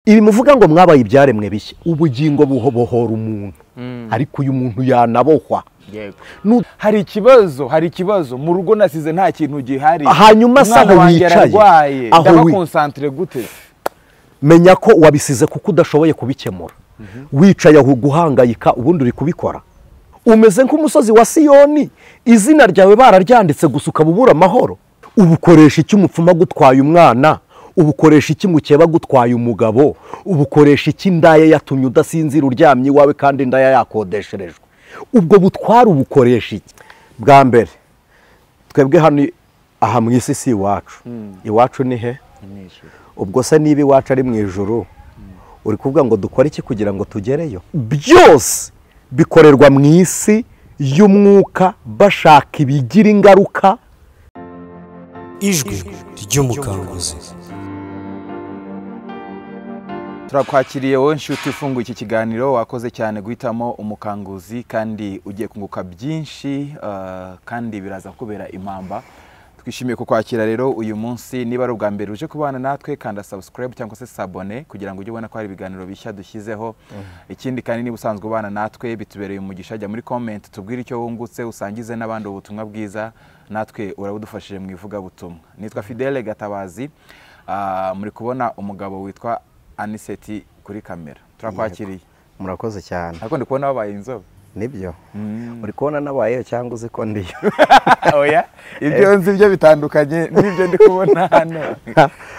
Ibi muvuga ngo mwabaye ibyaremwe bishya, ubugingo buhobohora umuntu, ariko uyu muntu yanabohwa. Yego. Hari ikibazo mu rugo nasize nta kintu gihari. Hanyuma saho wicaye, aho ndabakonsantre gute? Menya ko wabisize kuko udashoboye kubikemura. Wicaye aho guhangayika ubundi uri kubikora. Umeze nk'umusozi wa Siyoni, izina ryawe bararyanditse gusa ukabubura amahoro. Ubukoresha iki umupfuma gutwaye umwana? Ubukoresha iki mukeba gutwaye umugabo? Ubukoresha iki indaya yatumye udasinzira uryamye iwawe kandi indaya yakodesherejwe? Ubwo butwara ubukoresha iki? Bwa mbere twebwe hano aha mu isi si iwacu. Iwacu ni he? Ubwo se niba iwacu ari mu ijuru, uri kuvuga ngo dukore iki kugira ngo tugereyo? Byose bikorerwa mu isi y'umwuka, bashaka ibigira ingaruka. Ijwi ry'umukanguzi. Turakwakiriye wowe nshuti ufunguye iki kiganiro, wakoze cyane guhitamo umukanguzi kandi ugiye kunguka byinshi, kandi biraza kubera impamba. Twishimiye kukwakira rero uyu munsi. Niba ari ubwa mbere uje kubana natwe, kanda subscribe cyangwa se sabone kugira ngo ujye ubona ko hari ibiganiro bishya dushyizeho. Ikindi kandi niba usanzwe ubana natwe bitubereye umugisha, jya muri comment tubwire icyo wungutse, usangize n'abandi ubutumwa bwiza, natwe urabudufashije mu ivugabutumwa. Nitwa Fidele Gatabazi, muri kubona umugabo witwa Aniseti kuri kamera. Turakwakiriye. Murakoze cyane. Ariko ndi kubona wabaye inzobe. Nibyo. Uri kubona nabayeyo cyangwa uzi ko ndiyo? Oya, ibyo nzi byo bitandukanye n'ibyo ndi kubona hano.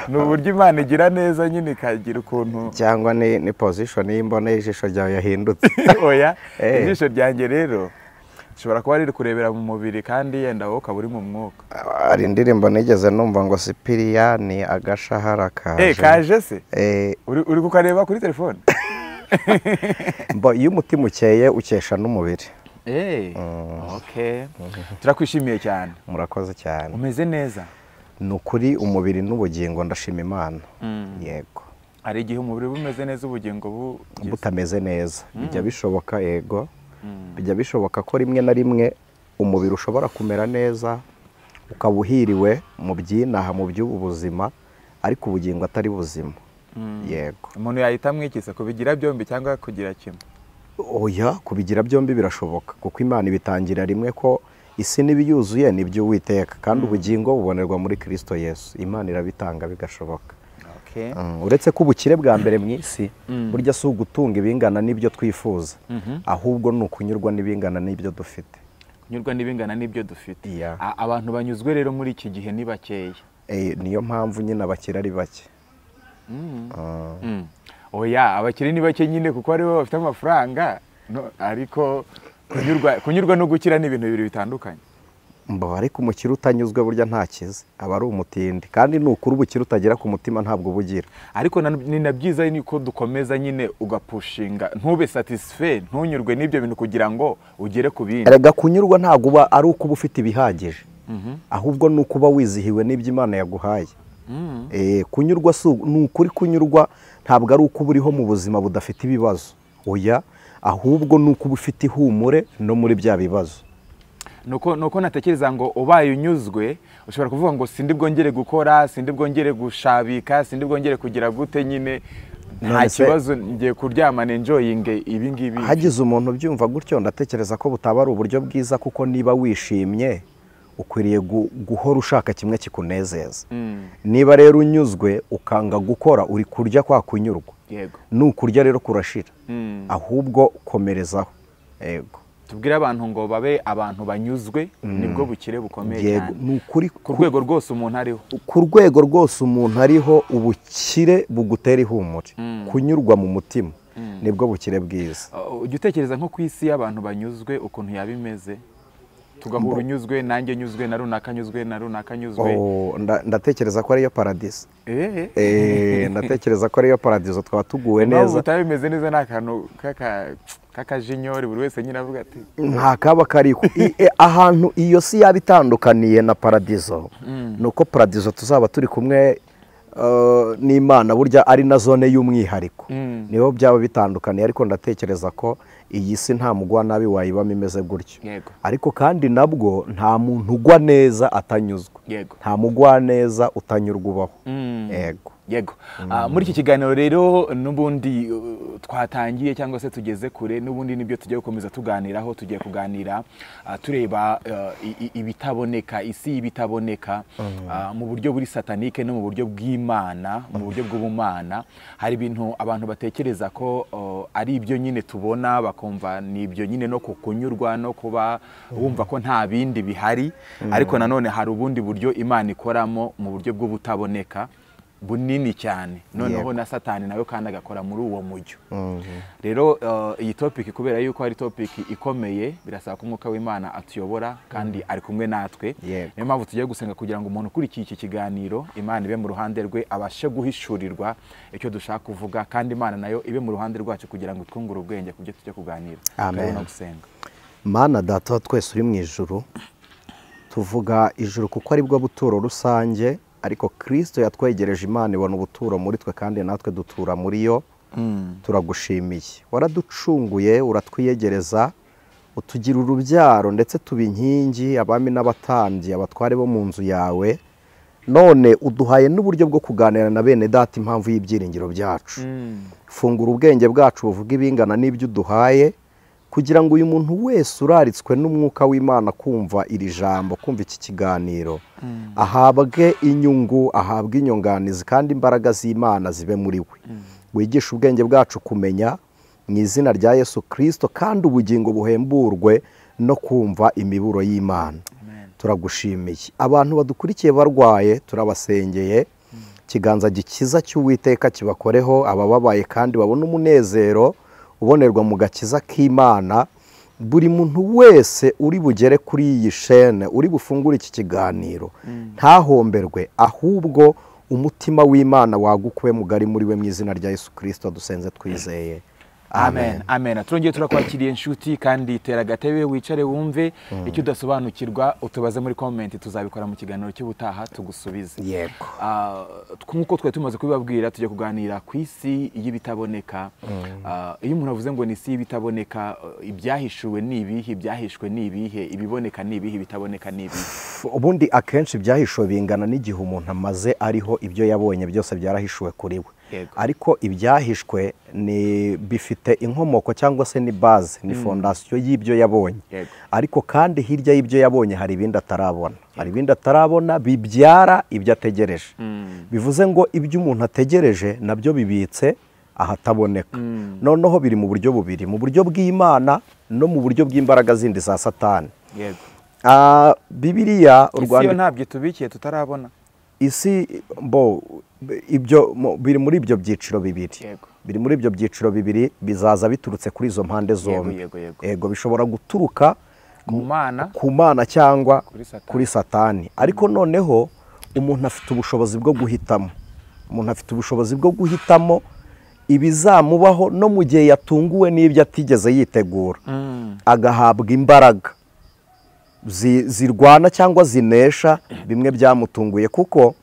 Ni uburyo Imana igira neza nyine ikagira ukuntu, cyangwa ni position y'imbone y'ijisho ryawe yahindutse. Oya, ijisho ryanjye rero ushobora kuba riri kurebera mu mubiri kandi yenda wowe ukaba uri mu mwuka. Hari indirimbo nigeze numva ngo Sipiriyani agashahara kaje. Kaje se? Uri kukareba kuri telefone? Mbo iyo umutima ukeye ukesha n'umubiri. Okay. Turakwishimiye cyane. Murakoze cyane. Umeze neza? Ni ukuri umubiri n'ubugingo ndashima Imana. Yego. Hari igihe umubiri bumeze neza ubugingo butameze neza. Bijya bishoboka, yego. Bijya bishoboka ko rimwe na rimwe umubiri ushobora kumera neza ukaba uhiriwe mu byinaha mu by'ubu buzima, ariko ubugingo atari buzima. Yego. Umuntu yahita amwikisa kubigira byombi cyangwa kugira kimwe? Oya, kubigira byombi birashoboka kuko Imana ibitangira rimwe ko isi n'ibiyuzuye nibyo Uwiteka, kandi ubugingo bubonerwa muri Kristo Yesu. Imana irabitanga bigashoboka. Uretse ko ubukire bwa mbere mu isi burya si ugutunga ibingana n'ibyo twifuza, ahubwo ni ukunyurwa n'ibingana n'ibyo dufite. Kunyurwa n'ibingana n'ibyo dufite. Abantu banyuzwe rero muri iki gihe ni bakeya. Niyo mpamvu nyine abakire ari bake. Oya, abakire ni bake nyine kuko aribo bafite amafaranga, ariko kunyurwa no gukira ni ibintu bibiri bitandukanye. Mbo ariko umukire utanyuzwe burya ntakize, aba ari umutindi, kandi nukuri ubukire utagera ku mutima ntabwo bugira. Ariko ni na byiza niko dukomeza nyine ugapushinga, ntube satisfait, ntunyurwe n'ibyo bintu kugira ngo ugere ku bindi. Erega kunyurwa ntabwo uba ari uko uba ufite ibihagije, ahubwo ni uko uba wizihiwe n'ibyo Imana yaguhaye. Kunyurwa ni ukuri, kunyurwa ntabwo ari uko uba uriho mu buzima budafite ibibazo. Oya, ahubwo ni uko uba ufite ihumure no muri bya bibazo. Nuko natekereza ngo ubaye unyuzwe ushobora kuvuga ngo sindi bwongere gukora, sindi bwongere gushabika, sindi bwongere kugira gute, nyine nta kibazo ngiye kuryama enjoying ibi ngibi. Hagize umuntu byumva gutyo ndatekereza ko butaba ari uburyo bwiza, kuko niba wishimye ukwiriye guhora ushaka kimwe kikunezeza. Niba rero unyuzwe ukanga gukora, uri kurya kwa kunyurwa. Yego. Nukurya rero kurashira. Ahubwo komerezaho. Yego. Tubwire abantu ngo babe abantu banyuzwe, nibwo bukire bukomeye cyane. Nukuri ku rwego rwose umuntu ariho. Ku rwego rwose umuntu ariho, ubukire bugutera ihumure. Kunyurwa mu mutima nibwo bukire bwiza. Ujya utekereza nko ku isi y'abantu banyuzwe ukuntu yabimeze? Tugahura unyuzwe, nanjye nyuzwe, na runaka nyuzwe, na runaka nyuzwe. Ndatekereza ko ariyo paradiso. Ndatekereza ko ariyo paradiso, twaba tuguwe neza. Utabimeze neza n'akantu kakajinyori buri wese nyine avuga ati nta kaba kariko. Ahantu iyo si yaba itandukaniye na paradiso, nuko paradiso tuzaba turi kumwe n'Imana burya ari na zone y'umwihariko, niho byaba bitandukaniye. Ariko ndatekereza ko iyi si nta mugwa nabi wayibamo imeze gutyo. Ariko kandi nabwo nta muntu ugwa neza atanyuzwa, nta mugwa neza utanyurwa ubaho. Yego. Yego. Muri iki kiganiro rero n'ubundi twatangiye cyangwa se tugeze kure, n'ubundi nibyo tugiye gukomeza tuganiraho. Tugiye kuganira tureba ibitaboneka, isi y'ibitaboneka mu buryo buri satanike no mu buryo bw'Imana, mu buryo bw'ubumana. Hari ibintu abantu batekereza ko ari ibyo nyine tubona, bakumva ni ibyo nyine no kukunyurwa no kuba wumva ko nta bindi bihari, ariko nanone hari ubundi buryo Imana ikoramo mu buryo bw'ubutaboneka bunini cyane, noneho na Satani nawe kandi agakora muri uwo mujyo. Rero iyi topic kubera yuko ari topic ikomeye, birasaba ko Umwuka w'Imana atuyobora kandi ari kumwe natwe. Niyo mpamvu tugiye gusenga kugira ngo umuntu ukurikiye iki kiganiro Imana ibe mu ruhande rwe, abashe guhishurirwa icyo dushaka kuvuga, kandi Imana nayo ibe mu ruhande rwacu kugira ngo twungure ubwenge ku byo tujye kuganira. Amen. Gusenga. Mana Data wa twese uri mu ijuru, tuvuga ijuru kuko ari bwo buturo rusange, ariko Kristo yatwegereje Imana ibona ubuturo muri twe kandi natwe dutura muri yo. Turagushimiye, waraducunguye, uratwiyegereza, utugira urubyaro ndetse tuba inkingi, abami n'abatambyi, abatware bo mu nzu yawe. None uduhaye n'uburyo bwo kuganira na bene data impamvu y'ibyiringiro byacu. Fungura ubwenge bwacu buvuga ibingana n'ibyo uduhaye, kugira ngo uyu muntu wese uraritswe n'Umwuka w'Imana kumva iri jambo, kumva iki kiganiro, ahabwe inyungu, ahabwe inyunganizi, kandi imbaraga z'Imana zibe muri we. Wigishe ubwenge bwacu kumenya mu izina rya Yesu Kristo, kandi ubugingo buhemburwe no kumva imiburo y'Imana. Turagushimiye. Abantu badukurikiye barwaye turabasengeye, ikiganza gikiza cy'Uwiteka kibakoreho, abababaye kandi babone umunezero ubonerwa mu gakiza k'Imana. Buri muntu wese uri bugere kuri iyi shene, uri bufungure iki kiganiro, ntahomberwe, ahubwo umutima w'Imana wagukwe mugari muri we mu izina rya Yesu Kristo dusenze twizeye. Amen. Amen. Turongeye turakwakiriye inshuti, kandi tera agatebe wicare wumve icyo udasobanukirwa utubaze muri comment, tuzabikora mu kiganiro cy'ubutaha tugusubize. Yego. Nkuko twari tumaze kubibabwira, tujye kuganira ku isi y'ibitaboneka. Iyo umuntu avuze ngo ni isi y'ibitaboneka, ibyahishuwe ni ibihe, ibyahishwe ni ibihe, ibiboneka ni ibihe, ibitaboneka ni ibihe? Ubundi akenshi ibyahishuwe bingana n'igihe umuntu amaze ariho, ibyo yabonye byose byarahishuwe kuri we. Ariko ibyahishwe ni bifite inkomoko cyangwa se ni base, ni fondation y'ibyo yabonye. Ariko kandi hirya y'ibyo yabonye hari ibindi atarabona. Hari ibindi atarabona bibyara ibyo ategereje. Bivuze ngo ibyo umuntu ategereje nabyo bibitse ahataboneka. Noneho biri mu buryo bubiri, mu buryo bw'Imana no mu buryo bw'imbaraga zindi za Satani. Bibiliya u Rwanda ntabyo tubikiye tutarabona. Isi bo ibyo biri muri ibyo byiciro bibiri. Biri muri ibyo byiciro bibiri bizaza biturutse kuri izo mpande zombi. Yego, bishobora guturuka ku Mana cyangwa kuri Satani. Ariko noneho umuntu afite ubushobozi bwo guhitamo. Umuntu afite ubushobozi bwo guhitamo ibizamubaho no mu gihe yatunguwe n'ibyo atigeze yitegura. Agahabwa imbaraga zirwana cyangwa zinesha bimwe byamutunguye, kuko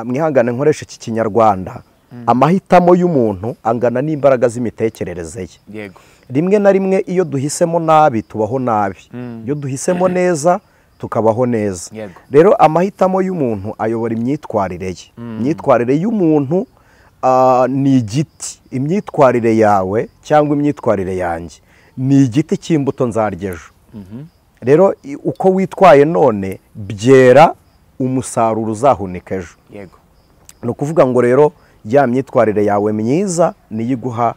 mwihangane nkoresha iki kinyarwanda, amahitamo y'umuntu angana n'imbaraga z'imitekerereze ye. Yego. Rimwe na rimwe iyo duhisemo nabi tubaho nabi, iyo duhisemo neza tukabaho neza. Rero amahitamo y'umuntu ayobora imyitwarire ye. Imyitwarire y'umuntu ni igiti. Imyitwarire yawe cyangwa imyitwarire yanjye ni igiti cy'imbuto nzarya ejo. Rero uko witwaye none byera umusaruro uzahunika ejo. Yego. Ni ukuvuga ngo rero ya myitwarire yawe myiza niyo iguha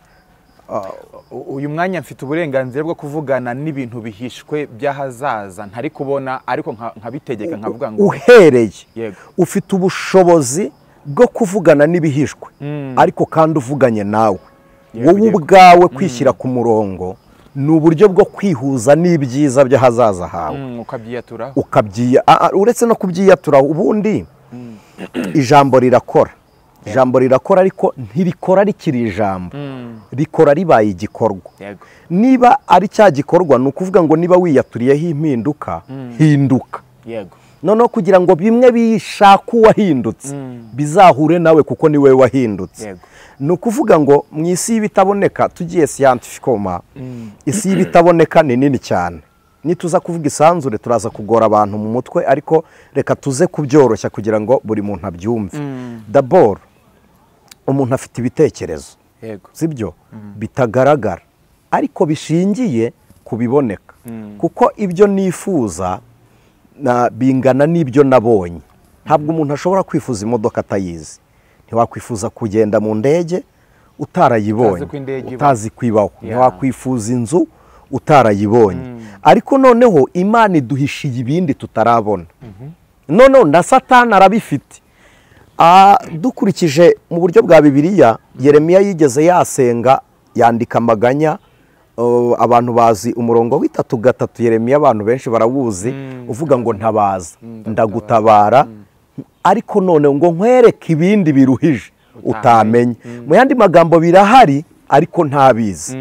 uyu mwanya. Mfite uburenganzira bwo kuvugana n'ibintu bihishwe by'ahazaza ntari kubona, ariko nkabitegeka nkavuga ngo uhereye. Ufite ubushobozi bwo kuvugana n'ibihishwe, ariko kandi uvuganye nawe wowe ubwawe. Kwishyira ku murongo ni uburyo bwo kwihuza n'ibyiza by'ahazaza hawe, ukabyiyaturaho. Uretse no kubyiyatura, ubundi ijambo rirakora. Ijambo rirakora, ariko ntirikora rikiri ijambo, rikora ribaye igikorwa. Niba ari cya gikorwa, ni ukuvuga ngo niba wiyaturiyeho impinduka, hinduka. Noneho kugira ngo bimwe bishaka uwahindutse bizahure nawe kuko ni we wahindutse. Ni ukuvuga ngo mu isi y'ibitaboneka tugiye scientifiquement, isi y'ibitaboneka ni nini cyane. Nituza kuvuga isanzure turaza kugora abantu mu mutwe, ariko reka tuze kubyoroshya kugira ngo buri muntu abyumve. D'abord umuntu afite ibitekerezo, sibyo, bitagaragara ariko bishingiye ku biboneka, kuko ibyo nifuza bingana n'ibyo nabonye. Ntabwo umuntu ashobora kwifuza imodoka atayizi, ntiwakwifuza kugenda mu ndege utarayibonye, utazi kwibaho, ntiwakwifuza inzu utarayibonye. Ariko noneho Imana iduhishiye ibindi tutarabona. Noneho na Satani arabifite. Dukurikije mu buryo bwa Bibiliya, Yeremiya yigeze yasenga yandika amaganya. Abantu bazi umurongo w'itatu gatatu Yeremiya, abantu benshi barawuzi, uvuga ngo ntabaza ndagutabara, ariko none ngo nkwereke ibindi biruhije utamenye. Mu yandi magambo birahari ariko ntabizi.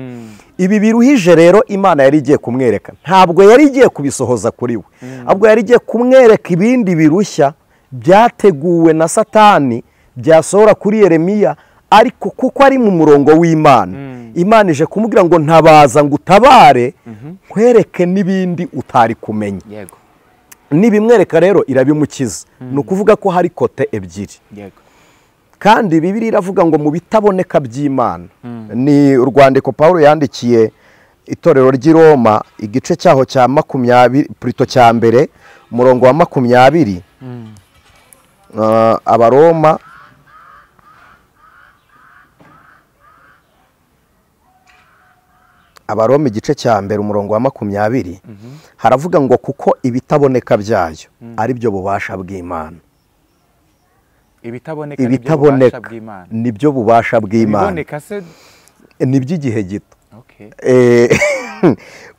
Ibi biruhije rero Imana yari igiye kumwereka, ntabwo yari igiye kubisohoza kuri we, ahubwo yari igiye kumwereka ibindi birushya byateguwe na Satani byasohora kuri Yeremiya, ariko kuko ari mu murongo w'Imana, Imana ije kumubwira ngo ntabaza ngo utabare, nkwereke n'ibindi utari kumenya. Nibimwereka rero irabimukiza. Ni ukuvuga ko hari kote ebyiri. Kandi Bibiliya iravuga ngo mu bitaboneka by'Imana, ni urwandiko Paulo yandikiye itorero ry'i Roma, igice cyaho cya 20 plutôt cya mbere, umurongo wa 20, Abaroma igice cya mbere umurongo wa 20, haravuga ngo kuko ibitaboneka byayo ari byo bubasha bw'Imana. Ibitaboneka nibyo bubasha bw'Imana, ni by'igihe gito.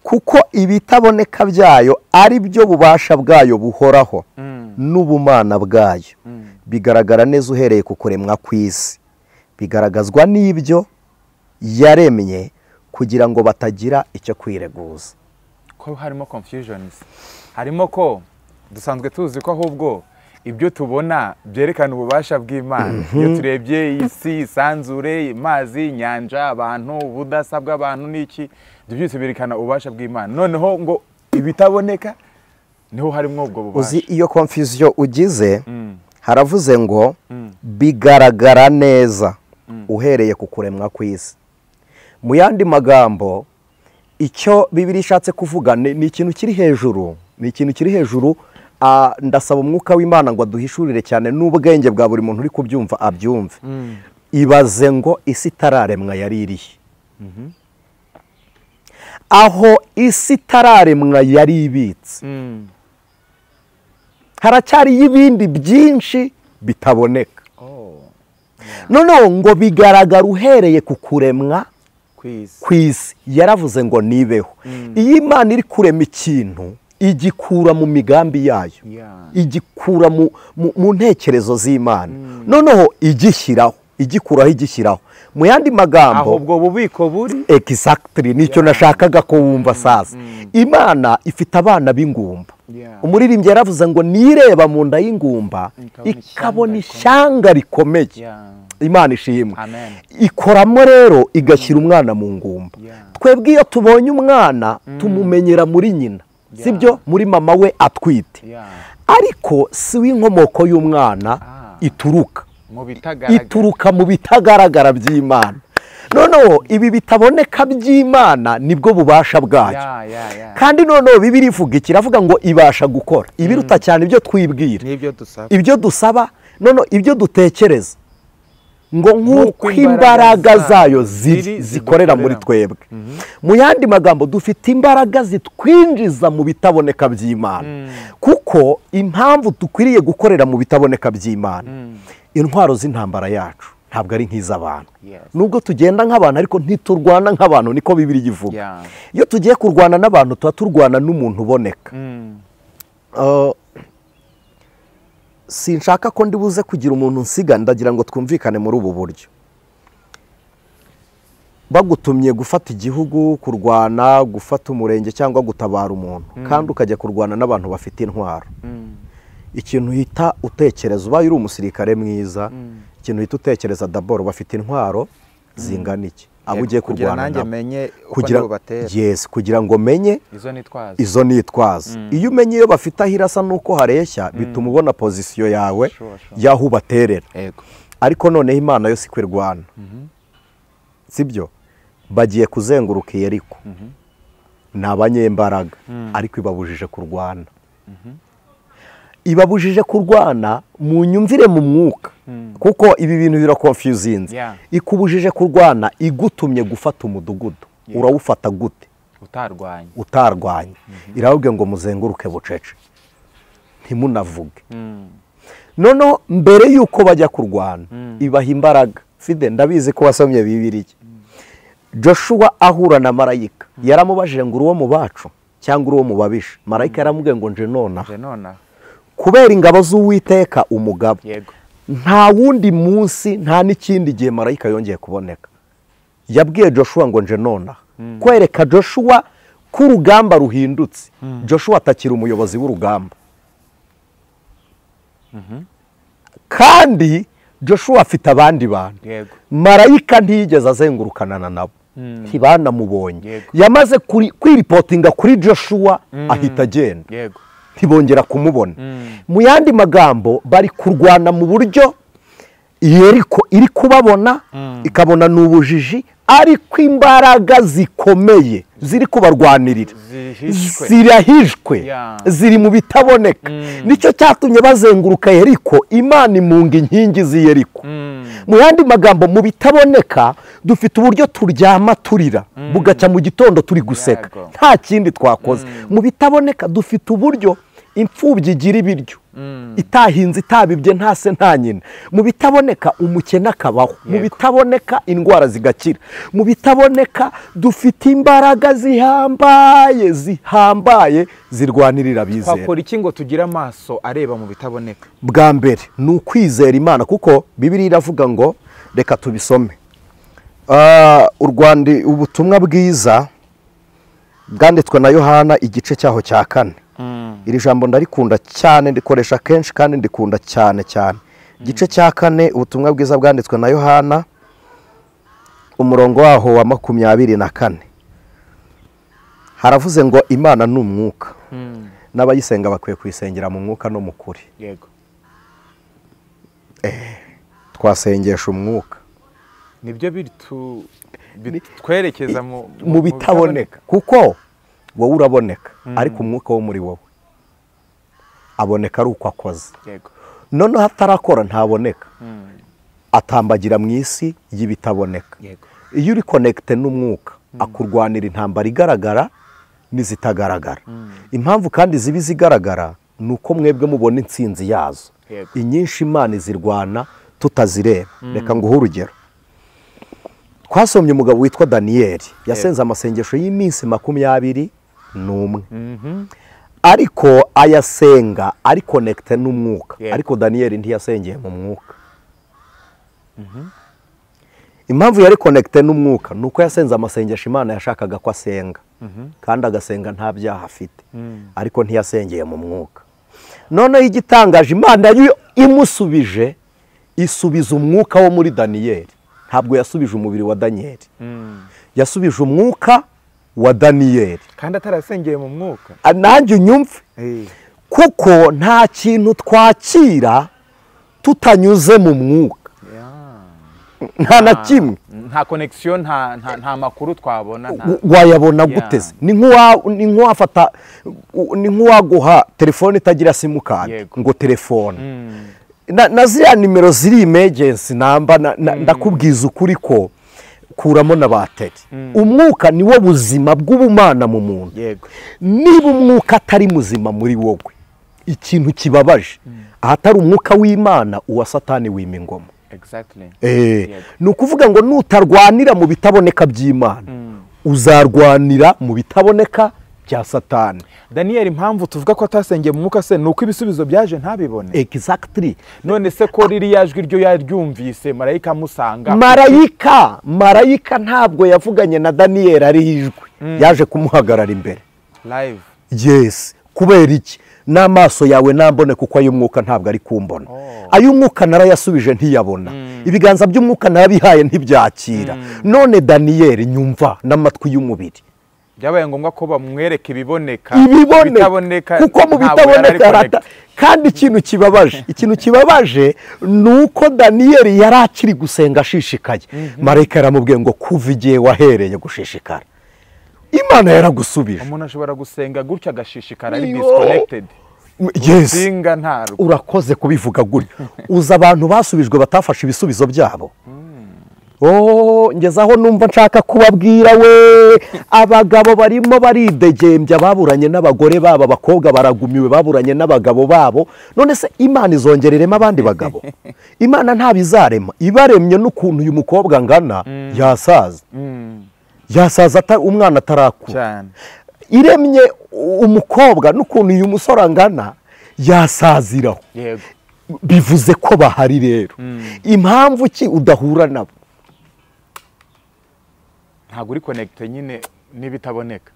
Kuko ibitaboneka byayo ari byo bubasha bwayo buhoraho n'ubumana bwayo, bigaragara neza uhereye ku kuremwa kw'isi, bigaragazwa n'ibyo yaremye kugira ngo batagira icyo kwireguza. Ko harimo confusions, harimo ko dusanzwe tuzi ko ahubwo ibyo tubona byerekana ububasha bw'Imana. Iyo turebye isi, isanzure, amazi, inyanja, abantu, ubudasa bw'abantu n'iki, ibyo byose berekana ububasha bw'Imana. Noneho ngo ibitaboneka niho harimo ubwo bubasha. Uzi iyo confusion ugize, haravuze ngo bigaragara neza uhereye ku kuremwa kw'isi. Mu yandi magambo icyo Bibiliya ishatse kuvuga ni ikintu kiri hejuru, ni ikintu kiri hejuru. Ndasaba umwuka w'Imana ngo aduhishurire cyane n'ubwenge bwa buri muntu uri kubyumva abyumve. Ibaze ngo isi itararemwa yari irihe? Aho isi itararemwa yari ibitse, haracyari ibindi byinshi bitaboneka. Noneho ngo bigaragara uhereye ku kuremwa kw'isi. Yaravuze ngo nibeho. Iyo Imana iri kurema ikintu, igikura mu migambi yayo, igikura mu ntekerezo z'Imana, noneho igishyiraho, igikuraho, igishyiraho. Mu yandi magambo aho ubwo bubiko buri exactly nicyo nashakaga ko wumva sasa. Imana ifite abana b'ingumba. Umuririmbyi yaravuze ngo nireba mu nda y'ingumba ikabona ishyanga rikomeye. Imana ishimwe. Ikoramo rero igashyira umwana mu ngumba. Twebwe iyo tubonye umwana tumumenyera muri nyina, sibyo, muri mama we atwite. Ariko si w'inkomoko y'umwana ituruka, ituruka mu bitagaragara by'Imana. Noneho ibi bitaboneka by'Imana nibwo bubasha bwayo. Kandi noneho Bibiliya ivuga iki? Iravuga ngo ibasha gukora ibiruta cyane ibyo twibwira, ibyo dusaba, noneho ibyo dutekereza, ngo nk'uko imbaraga zayo zikorera muri twebwe. Mu yandi magambo dufite imbaraga zitwinjiza mu bitaboneka by'Imana. Kuko impamvu dukwiriye gukorera mu bitaboneka by'Imana, intwaro z'intambara yacu ntabwo ari nk'iz'abantu. Nubwo tugenda nk'abantu ariko ntiturwana nk'abantu, niko Bibiliya ivuga. Iyo tugiye kurwana n'abantu tuba turwana n'umuntu uboneka. Sinshaka ko ndibuze kugira umuntu nsiga, ndagira ngo twumvikane muri ubu buryo. Bagutumye gufata igihugu, kurwana, gufata umurenge cyangwa gutabara umuntu, kandi ukajya kurwana n'abantu bafite intwaro. Ikintu uhita utekereza ubaye uri umusirikare mwiza, ikintu uhita utekereza d'abord bafite intwaro zingana iki, abo ugiye kurwana nabo, yes, kugira ngo menye izo nitwaza. Iyo umenye iyo bafite aho irasa nuko hareshya, bituma ubona pozisiyo yawe y'aho ubaterera. Ariko noneho Imana yo si kwirwana, sibyo? Bagiye kuzenguruka Yeriko, ni abanyembaraga, ariko ibabujije kurwana. Ibabujije kurwana mu nyumvire mu mwuka, kuko ibi bintu birakonfuzinze. Ikubujije kurwana igutumye gufata umudugudu, urawufata gute? Utarwanye. Irababwiye ngo muzenguruke bucece, ntimunavuge. Noneho mbere yuko bajya kurwana ibaha imbaraga. Fide, ndabizi ko wasomye Bibiliya. Joshua ahura na marayika, yaramubajije ngo uwo mu bacu cyangwa uwo mu babisha. Marayika yaramubwiye ngo nje nona, kubera ingabo z'Uwiteka umugabo. Nta wundi munsi, nta n'ikindi gihe marayika yongeye kuboneka. Yabwiye Joshua ngo nje nona, kwereka Joshua ko urugamba ruhindutse. Joshua atakira umuyobozi w'urugamba, kandi Joshua afite abandi bantu. Marayika ntiyigeze azengurukana nabo, ntibanamubonye. Yamaze kwiripotinga kuri Joshua ahita agenda, ntibongera kumubona. Mu yandi magambo, bari kurwana mu buryo Yeriko iri kubabona, ikabona n'ubujiji, ariko imbaraga zikomeye ziri kubarwanirira zirahishwe, ziri mu bitaboneka. Nicyo cyatumye bazenguruka Yeriko, Imana imunga inkingi z'Yeriko. Mu yandi magambo, mu bitaboneka dufite uburyo turyama turira, bugacya mu gitondo turi guseka, nta kindi twakoze. Mu bitaboneka dufite uburyo imfubyi igira ibiryo, itahinze itabibye, nta se nta nyina. Mu bitaboneka umukene akabaho, mu bitaboneka indwara zigakira, mu bitaboneka dufite imbaraga zihambaye zihambaye zirwanirira abizera. Twakora iki ngo tugire amaso areba mu bitaboneka? Bwa mbere ni ukwizera Imana, kuko Bibiliya iravuga ngo, reka tubisome, ubutumwa bwiza bwanditswe na Yohana igice cyaho cya 4. Iri jambo ndarikunda cyane, ndikoresha kenshi kandi ndikunda cyane cyane. Igice cya 4, ubutumwa bwiza bwanditswe na Yohana, umurongo waho wa 24. Haravuze ngo Imana ni umwuka, n'abayisenga bakwiye kuyisengera mu mwuka no mu kuri. Yego. Twasengesha umwuka, nibyo bitwerekeza mu bitaboneka, kuko wowe uraboneka, ariko umwuka wo muri wowe aboneka ari uko akoze. Noneho atarakora ntaboneka, atambagira mu isi y'ibitaboneka. Iyo uri connecte n'umwuka, akurwanira intambara igaragara n'izitagaragara. Impamvu kandi zibi zigaragara ni uko mwebwe mubona intsinzi yazo. Inyinshi Imana izirwana tutazireba. Reka nguhe urugero. Twasomye umugabo witwa Daniyeli, yasenze amasengesho y'iminsi 21, ariko ayasenga ari connecte n'umwuka. Ariko Daniyeli ntiyasengeye mu mwuka. Impamvu yari connecte n'umwuka nuko yasenze amasengesho Imana yashakaga ko asenga, kandi agasenga nta byaha afite, ariko ntiyasengeye mu mwuka. Noneho igitangaje, Imana yo imusubije, isubiza umwuka wo muri Daniyeli. Ntabwo yasubije umubiri wa Daniyeli, yasubije umwuka wa Daniyeli, kandi atarasengeye mu mwuka. Nanjye unyumve, kuko nta kintu twakira tutanyuze mu mwuka, nta na kimwe, nta connection, nta makuru twabona. Wayabona guteze? Ni nk'uwafata, ni nk'uwaguha telefone itagira simukadi ngo telefone na ziriya nimero ziri emergency namba, ndakubwiza ukuri ko kuramo na bateri. Umwuka ni wo buzima bw'ubumana mu muntu. Niba umwuka atari muzima muri wowe, ikintu kibabaje, ahatari umwuka w'Imana, uwa Satani wima ingoma. Ni ukuvuga ngo nutarwanira mu bitaboneka by'Imana, uzarwanira mu bitaboneka bya Satani. Daniel, impamvu tuvuga ko atasengeye mu mwuka se nuko ibisubizo byaje ntabibone. Exactly. None se ko ririya jwi ryo yaryumvise marayika amusanga? Marayika ntabwo yavuganye na Daniel ari ijwi, yaje kumuhagarara imbere live. Yes. Kubera iki? N'amaso yawe nambone kuko ay'umwuka ntabwo ari kumbona. Ay'umwuka narayasubije ntiyabona. Ibiganza by'umwuka narabihaye ntibyakira. None Daniyeli nyumva n'amatwi y'umubiri. Byabaye ngombwa ko bamwereka ibiboneka, ibitaboneka, kuko mu bitaboneka rata. Kandi ikintu kibabaje nuko Daniyeli yari akiri gusenga ashishikaye. Marayika yaramubwiye ngo kuva igihe wahereye gushishikara, Imana yaragusubije. Umuntu ashobora gusenga gutya agashishikara ari disconnected. Yes. Urakoze kubivuga gutya. Uza abantu basubijwe batafashe ibisubizo byabo. Oh, ngezaho numva nshaka kubabwira we, abagabo barimo baridegembya baburanye n'abagore babo, abakobwa baragumiwe baburanye n'abagabo babo. None se Imana izongererema abandi bagabo? Imana ntabizarema, ibaremye n'ukuntu uyu mukobwa angana yasaza. Yasaza umwana atarakura. Iremye umukobwa n'ukuntu uyu musore angana yasaziraho. Yego. Bivuze ko bahari rero. Impamvu ki udahura nabo? Ntabwo uri connecte nyine n'ibitaboneka.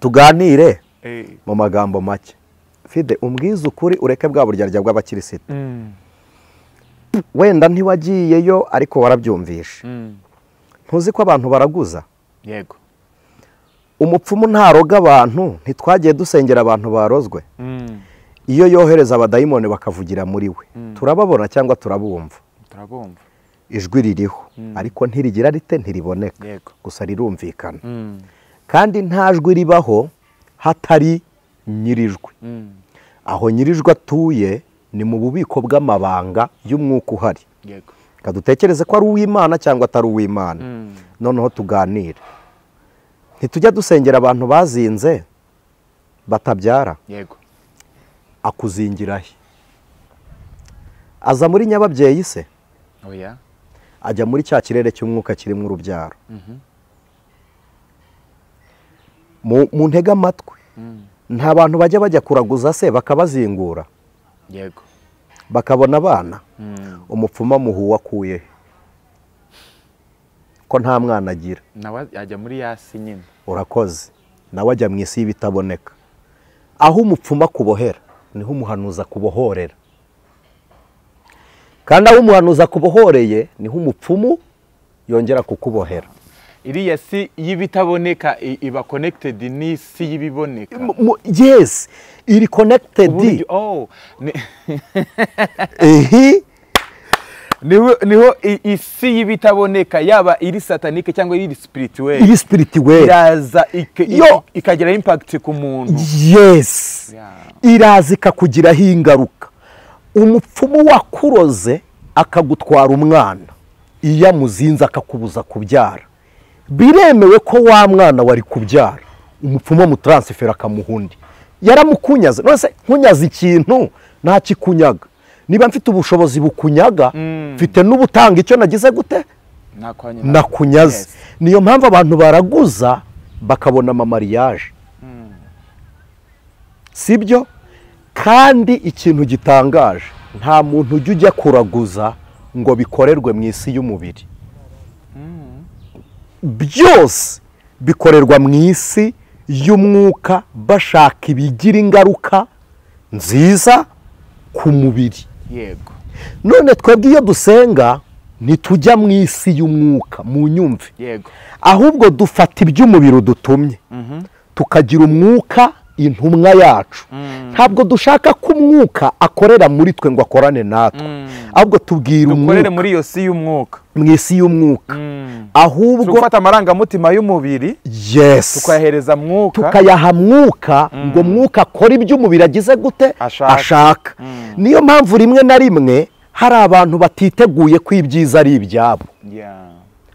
Tuganire mu magambo make. Fide, umbwize ukuri ureke bwa buryarya bw'abakirisita. Wenda ntiwagiyeyo ariko warabyumvishe. Ntuzi ko abantu baraguza? Yego. Umupfumu ntaroga abantu, ntitwagiye dusengera abantu barozwe. Iyo yohereza abadayimoni bakavugira muri we, turababona cyangwa turabumva? Turabumva. Ijwi ririho ariko ntirigira rite, ntiriboneka, gusa rirumvikana. Kandi nta jwi ribaho hatari nyirijwi. Aho nyirijwi atuye ni mu bubiko bw'amabanga y'umwuka uhari. Kadutekereze ko ari uw'Imana cyangwa atari uw'Imana. Noneho tuganire. Ntitujya dusengera abantu bazinze batabyara. Yego. Akuzingira he? Aza muri nyababyeyi se? Oya. Ajya muri cya kirere cy'umwuka kirimo urubyaro. Mu ntega amatwi. Nta bantu bajya kuraguza se bakabazingura. Yego. Bakabona abana. Umupfumu amuha akuye ko nta mwana agira. Nawe ajya muri yasi nyine. Urakoze. Nawe ajya mu isi y'ibitaboneka. Aho umupfumu akubohera niho umuhanuza kubohorera. Kandi aho umuhanuza akubohoreye niho umupfumu yongera kukubohera. Iriya si y'ibitaboneka iba connected n'isi y'ibiboneka. Yes, iri connected. Oh. Niho isi y'ibitaboneka yaba iri satanike cyangwa iri spirituel. Iri spirituel. Iraza ikagira impact ku muntu. Yes. Iraza ikakugiraho ingaruka. Umupfumu wakuroze akagutwara umwana, iyo amuzinze akakubuza kubyara, biremewe ko wa mwana wari kubyara umupfumu amutransfera akamuha undi. Yaramukunyaze. None se nkunyaze ikintu ntakikunyaga? Niba mfite ubushobozi bukunyaga, mfite n'ubutanga icyo nagize gute? Nakunyaze. Niyo mpamvu abantu baraguza bakabona amamariage. Sibyo? Kandi ikintu gitangaje, nta muntu ujya kuraguza ngo bikorerwe mu isi y'umubiri. Byose bikorerwa mu isi y'umwuka, bashaka ibigira ingaruka nziza ku mubiri. Yego. None twebwe iyo dusenga ntitujya mu isi y'umwuka, mu nyumve. Yego. Ahubwo dufata iby'umubiri udutumye, tukagira umwuka intumwa yacu. Ntabwo dushaka ko umwuka akorera muri twe ngo akorane natwe, ahubwo tubwira umwuka dukorere muri iyo si y'umwuka, mu isi y'umwuka. Ahubwo tufata amarangamutima y'umubiri, yes, tukayahereza mwuka, tukayaha mwuka ngo mwuka akore iby'umubiri agize gute ashaka. Niyo mpamvu rimwe na rimwe hari abantu batiteguye ko ibyiza ari ibyabo,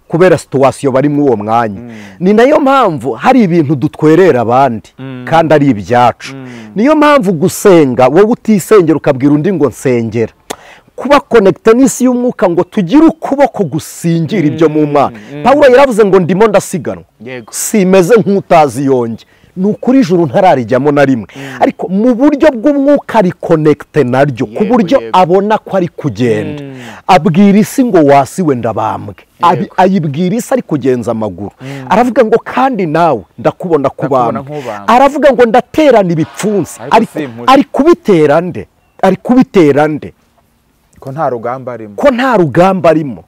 kubera situation bari muri uwo mwanya. Ni nayo mpamvu hari ibintu dutwerera abandi kandi ari ibyacu. Niyo mpamvu gusenga wowe utisengera ukabwira undi ngo nsengera, kuba connecte n'isi y'umwuka ngo tugire ukuboko gusingira ibyo mu Mana. Pawulo yaravuze ngo ndimo ndasiganwa, simeze nk'utazi yonge, Ni ukuri ijuru ntararijyamo na rimwe, ariko mu buryo bw'umwuka ari connecte naryo, ku buryo abona ko ari kugenda. Abwira isi ngo wasiwe ndabambwe, ayibwira isi ari kugenza amaguru. Aravuga ngo kandi nawe ndakubona kubambwe. Aravuga ngo ndaterana ibipfunsi, ari kubitera nde? Ari kubitera nde? Ko nta rugamba arimo, ko nta rugamba arimo,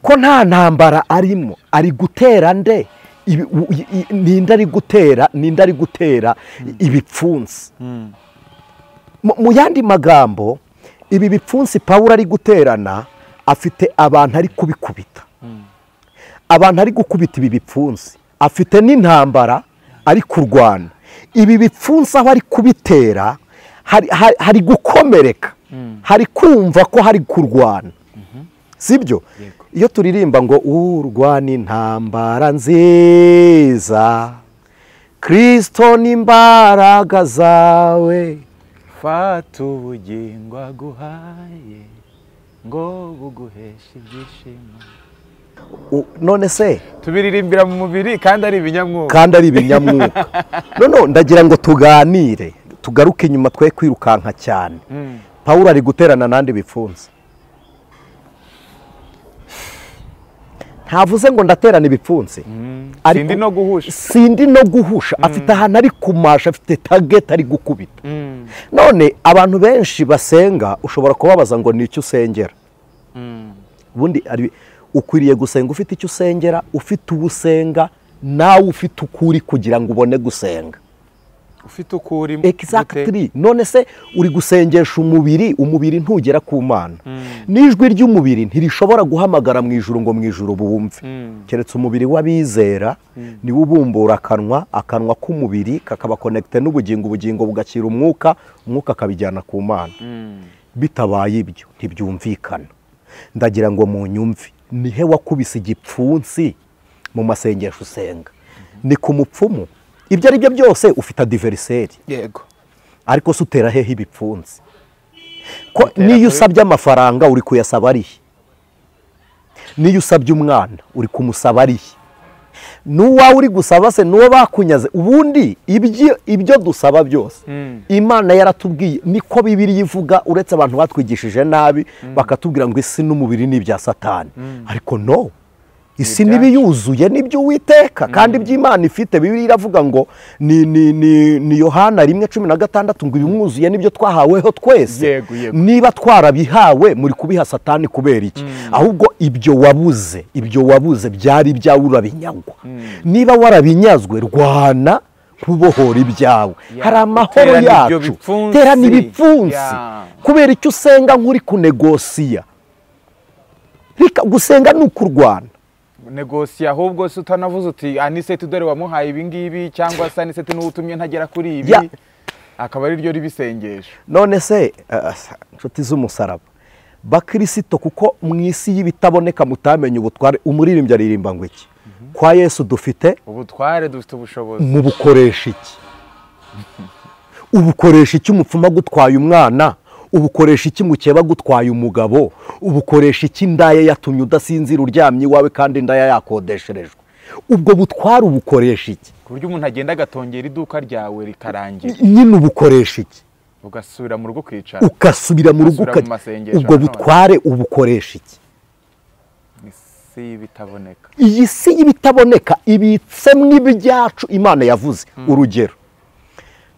ko nta ntambara arimo, ari gutera nde? Ninde ari gutera? Ninde ari gutera ibipfunsi? Mu yandi magambo, ibi bipfunsi Pawulo ari guterana afite abantu ari kubikubita, abantu ari gukubita ibi bipfunsi, afite n'intambara ari kurwana. Ibi bipfunsi aho ari kubitera hari gukomereka, hari kumva ko hari kurwana, sibyo? Iyo turirimba ngo urwana intambara nziza, Kristo n'imbaraga zawe, fata ubugingo aguhaye ngo buguheshe ibyishimo. None se tubiririmbira mu mubiri kandi ari ibinyamwuka, kandi ari ibinyamwuka. None ndagira ngo tuganire, tugaruke inyuma twe kwirukanka cyane. Pawulo ari guterana nandi bipfunsi. Ntavuze ngo ndaterana ibipfunsi, sindi no guhusha, sindi no guhusha. Afite ahantu ari kumasha, afite target ari gukubita. None abantu benshi basenga ushobora kubabaza ngo ni icyo usengera. Ubundi ukwiriye gusenga ufite icyo usengera, ufite ubusenga, nawe ufite ukuri kugira ngo ubone gusenga. Ufite ukuri. Exactly. None se uri gusengesha umubiri, umubiri ntugera ku Mana. N'ijwi ry'umubiri ntirishobora guhamagara mu ijuru ngo mu ijuru bumve. Keretse umubiri w'abizera niwo ubumbura akanwa, akanwa k'umubiri kakaba connecte n'ubugingo, ubugingo bugakira umwuka, umwuka akabijyana ku Mana. Bitabaye ibyo ntibyumvikana. Ndagira ngo munyumve, nihe wakubise igipfunsi mu masengesho usenga? Ni ku mupfumu. Ibyo ari byo byose ufite adversaire. Yego. Ariko se utera hehe ibipfunsi? Ko niyo usabye amafaranga uri kuyasaba ari he? Niyo usabye umwana uri kumusaba ari he? N'uwawe uri gusaba se n'uwo bakunyaze? Ubundi ibyo dusaba byose Imana yaratubwiye, niko Bibiliya ivuga, uretse abantu batwigishije nabi bakatubwira ngo isi n'umubiri ni ibya Satani. Ariko no, isi n'ibiyuzuye nibyo Uwiteka, kandi iby'Imana ifite. Bibiliya iravuga ngo ni Yohana 1:16 ngo ibimwuzuye nibyo twahaweho twese. Niba twarabihawe muri kubiha Satani kubera iki? Ahubwo ibyo wabuze, ibyo wabuze byari ibyawe urabinyagwa. Niba warabinyazwe rwana kubohora ibyawe. Hari amahoro yacu, terana ibipfunsi. Kubera icyo usenga nk'uri kunegosiya. Rika gusenga ni ukurwana. Negosia ahubwo se utanavuze uti Aniseti dore wamuhaye ibi ngibi, cyangwa se Aniseti n'utumye ntagera kuri ibi, akaba ari ryo ribisengesho. None se inshuti z'umusaraba bakirisito, kuko mu isi y'ibitaboneka mutamenye ubutware, umuririmbyi aririmba ngo iki? Kwa Yesu dufite ubutware, dufite ubushobozi. Mu bukoresha iki? Ubukoresha iki umupfuma gutwaye umwana? Ubukoresha iki mukeba gutwaye umugabo? Ubukoresha iki indaya yatumye udasinzira uryamye iwawe kandi indaya yakodesherejwe? Ubwo butwara ubukoresha iki? Ku buryo umuntu agenda agatongera iduka ryawe rikarangira. Nyine ubukoresha iki? Ugasubira mu rugo kwicara. Ugasubira mu rugo. Ubwo butware ubukoresha iki? Isi y'ibitaboneka. Iyi si y'ibitaboneka ibitsemo ibyacu Imana yavuze. Urugero,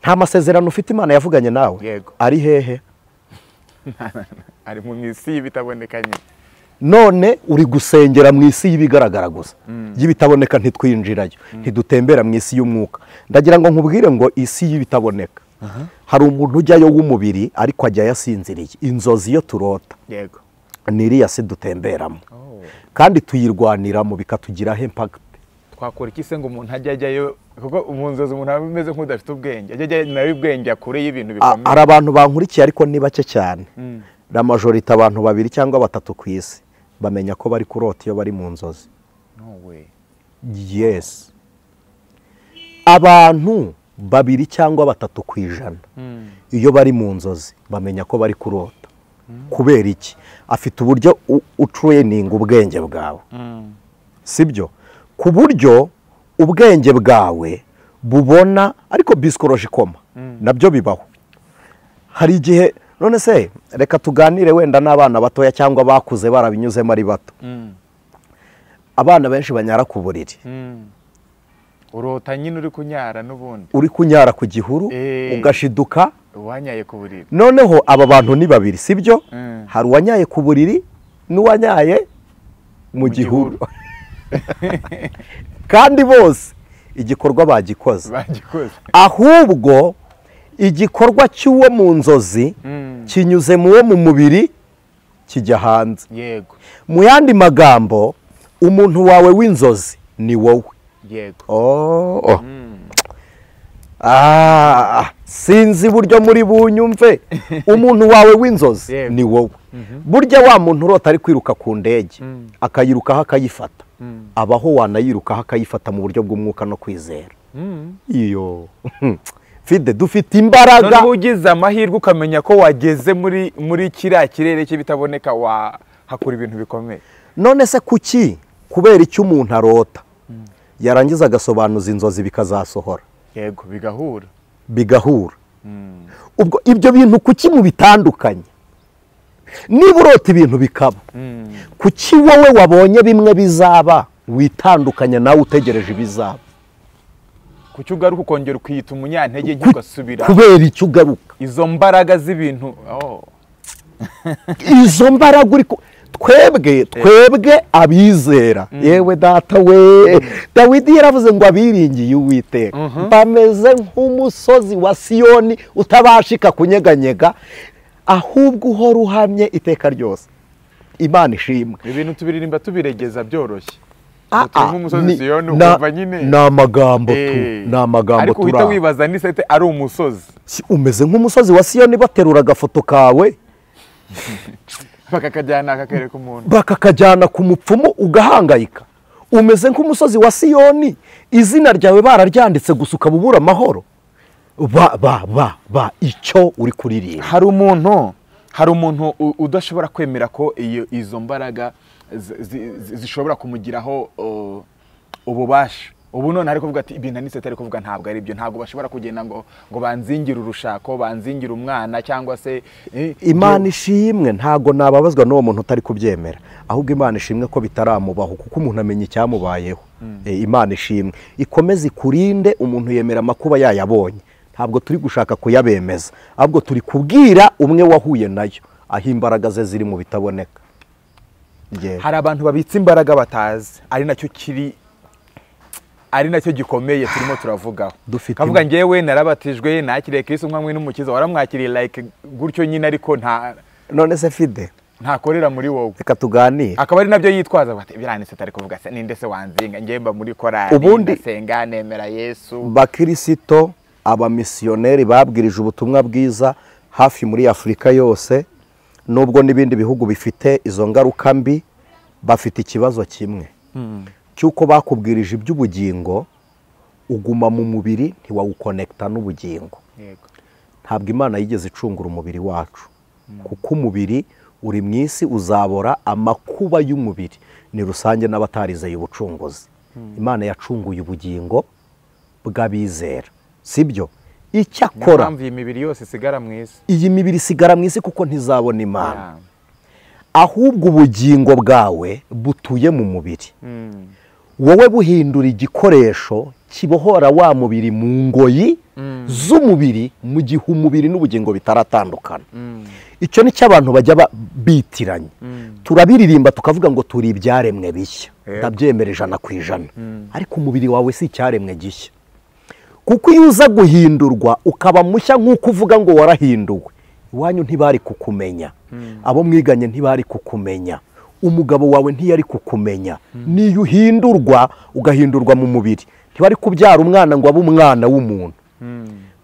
nta masezerano ufite Imana yavuganye nawe. Yego. Ari hehe? Ari mu isi y'ibitaboneka nyine. None uri gusengera mu isi y'ibigaragara gusa, y'ibitaboneka ntitwinjirayo, ntidutembera mu isi y'umwuka. Ndagira ngo nkubwire ngo isi y'ibitaboneka hari umuntu ujyayo w'umubiri ariko ajya yasinziriye. Inzozi iyo turota, yego, ni iriya si dutemberamo, kandi tuyirwaniramo bikatugiraho impact. Twakora iki se ngo umuntu ajye ajyayo? Kuko mu nzozi umuntu aba ameze nk'udafite ubwenge, ajya ajyayo nawe ubwenge akure y'ibintu bikomeye. Hari abantu bankurikiye ariko ni bake cyane. La majorité abantu babiri cyangwa batatu ku isi bamenya ko bari kurota iyo bari mu nzozi. No way. Yes. Abantu babiri cyangwa batatu ku ijana iyo bari mu nzozi bamenya ko bari kurota. Kubera iki? Afite uburyo utraining ubwenge bwawe. Sibyo? Ku buryo ubwenge bwawe bubona ariko psychologiquement nabyo bibaho. Hari igihe none se reka tuganire wenda n'abana batoya cyangwa bakuze barabinyuzemo ari bato. Abana benshi banyara ku buriri. Urota nyine uri kunyara n'ubundi. Uri kunyara ku gihuru ugashiduka uwanyaye ku buriri. Noneho aba bantu ni babiri, sibyo? Hari uwanyaye ku buriri n'uwanyaye mu gihuru. Kandi bose igikorwa bagikoze. Ahubwo igikorwa cy'uwo mu nzozi kinyuze mu wo mu mubiri kijya hanze. Yego. Mu yandi magambo umuntu wawe w'inzozi ni wowe. Yego. Sinzi buryo muri bunyumve. Umuntu wawe w'inzozi ni wowe. Burya wa muntu urota ari kwiruka ku ndege akayirukaho akayifata, abaho wanayirukaho akayifata mu buryo bw'umwuka no kwizera. Iyo Fide dufite imbaraga. Noneho ugize amahirwe ukamenya ko wageze muri kiriya kirere cy'ibitaboneka wahakura ibintu bikomeye. None se kuki kubera icyo umuntu arota yarangiza agasobanuza inzozi bikazasohora? Yego, bigahura. Bigahura. Ubwo ibyo bintu kuki mu bitandukanye? Niba urota ibintu bikaba, kuki wowe wabonye bimwe bizaba witandukanya nawe utegereje ibizaba? Kuki ugaruka ukongera ukiyita umunyantege nke ugasubira? Kubera icyo ugaruka izo mbaraga z'ibintu. Izo mbaraga uri twebwe abizera. Yewe data we, Dawidi yaravuze ngo abiringiye Uwiteka bameze nk'umusozi wa Siyoni utabashika kunyeganyega, ahubwo uhora uhamye iteka ryose. Imana ishimwe. Ibintu tubiririmba tubiregeza byoroshye. Ni amagambo tu, ni amagambo ariko uhita wibaza ni sete ari umusozi. Umeze nk'umusozi wa Siyoni, baterura agafoto kawe bakakajyana akakereka umuntu, bakakajyana ku mupfumu ugahangayika. Umeze nk'umusozi wa Siyoni, izina ryawe bararyanditse gusa ukabubura amahoro. Ba ba ba ba icyo uri kuririmba. Hari umuntu udashobora kwemera ko izo mbaraga zishobora kumugiraho ububasha. Ubu none ari kuvuga ati ibintu ni sete ari kuvuga ntabwo ari byo, ntabwo bashobora kugenda ngo banzingire urushako, banzingire umwana cyangwa se Imana ishimwe. Ntago nababazwa n'uwo muntu utari kubyemera, ahubwo Imana ishimwe ko bitaramubaho, kuko umuntu amenya icyamubayeho. Imana ishimwe ikomeze ikurinde. Umuntu yemera amakuba yayabonye, ntabwo turi gushaka kuyabemeza, ahubwo turi kubwira umwe wahuye nayo aho imbaraga ze ziri mu bitaboneka. Hari abantu babitse imbaraga batazi, ari nacyo kiri, ari nacyo gikomeye turimo turavugaho. Kavuga ngewe narabatijwe nakiriye Kristo umwami n'umukiza, waramwakiriye like gutyo nyine, ariko nta none se Fide ntakorera muri wowe. Reka tuganire. Akaba ari nabyo yitwaza bati biranise tari kuvuga se ninde se wanzinga ngemba muri korali ndasenga nemera Yesu. Bakirisito abamisiyoneri babwirije ubutumwa bwiza hafi muri Afrika yose, nubwo n'ibindi bihugu bifite izo ngaruka mbi, bafite ikibazo kimwe cyuko bakubwirije iby'ubugingo uguma mu mubiri ntiwawukonekta n'ubugingo. Ntabwo Imana yigeze icungura umubiri wacu, kuko umubiri uri mu isi uzabora. Amakuba y'umubiri ni rusange n'abatarizeye ubucunguzi. Imana yacunguye ubugingo bw'abizera, sibyo? Icyakora iyi mibiri yose isigara mu isi, iyi mibiri isigara mu isi kuko ntizabona Imana. Ahubwo ubugingo bwawe butuye mu mubiri, wowe buhindura igikoresho kibohora wa mubiri mu ngoyi z'umubiri, mu gihe umubiri n'ubugingo bitaratandukana. Icyo ni cyo abantu bajya bitiranya. Turabiririmba tukavuga ngo turi ibyaremwe bishya, ndabyemera 100%, ariko umubiri wawe si icyaremwe gishya. Kuko iyo uza guhindurwa ukaba mushya nk'uko uvuga ngo warahinduwe, iwanyu ntibari kukumenya, abo mwiganye ntibari kukumenya, umugabo wawe ntiyari kukumenya. Niyo uhindurwa ugahindurwa mu mubiri, ntibari kubyara umwana ngo abe umwana w'umuntu,